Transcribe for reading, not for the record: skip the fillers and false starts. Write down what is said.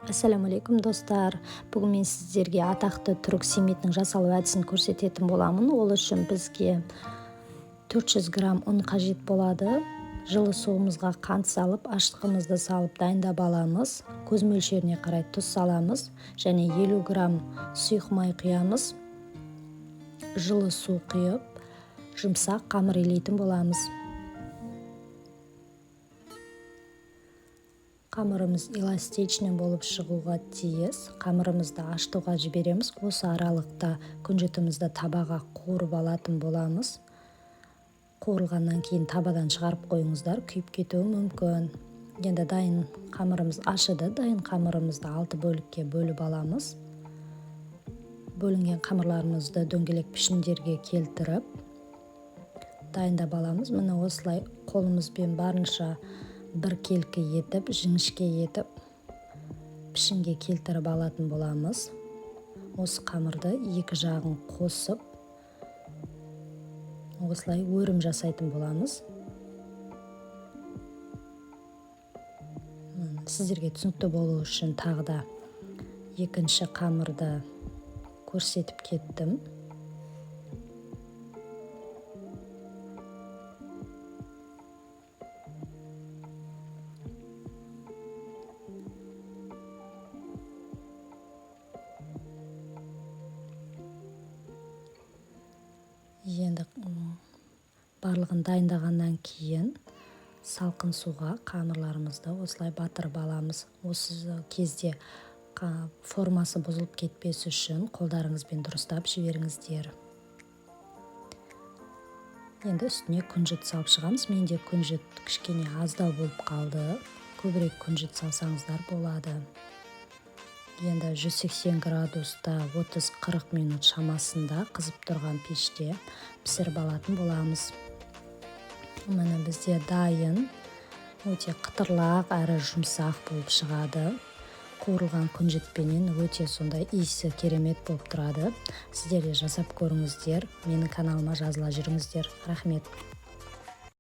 Ассаляму достар! Бүгін мен сіздерге атақты түрік симитінің жасалу әдісін көрсететін боламын. Ол үшін бізге 400 грамм ұн қажет болады. Жылы суымызға қант салып, ашытқымызды салып дайындап аламыз. Көз мөлшеріне қарай тұз саламыз және 50 грамм сұйық май құямыз. Жылы су құйып, жұмсақ қамыр илейтін боламыз. Қамырымыз эластичный болып шығуға тиіс. Қамырымызды ашытуға жібереміз. Осы аралықта күнжітімізді табаға қуырып алатын боламыз. Қуырылғаннан кейін табадан шығарып қойыңыздар, күйіп кетуі мүмкін. Енді дайын қамырымыз ашыды. Дайын қамырымызды 6 бөлікке бөліп аламыз. Бөлінген қамырларымызды дөңгелек пішіндерге келтіріп дайындап аламыз. Міне осылай қолымызбен барынша біркелкі етіп, жіңішке етіп пішінге келтіріп алатын боламыз. Осы қамырды екі жағын қосып осылай өрім жасайтын боламыз. Сіздерге түсінікті болу үшін тағы да екінші қамырды көрсетіп кеттім. Енді барлығын дайындағаннан кейін салқын суға қамырларымызды осылай батырып аламыз. Осы кезде формасы бұзылып кетпес үшін қолдарыңызбен дұрыстап жіберіңіздер. Енді үстіне күнжіт салып шығамыз. Менде күнжіт кішкене аздау болып қалды. Көбірек күнжіт салсаңыздар болады. Енді 180 градуста 30-40 минут шамасында қызып тұрған пеште пісіріп алатын боламыз. Міне бізде дайын, өте қытырлақ әрі жұмсақ болып шығады. Қуырылған күнжітпенен өте сондай иісі керемет болып тұрады. Сіздер де жасап көріңіздер. Менің каналыма жазыла жүріңіздер. Рахмет.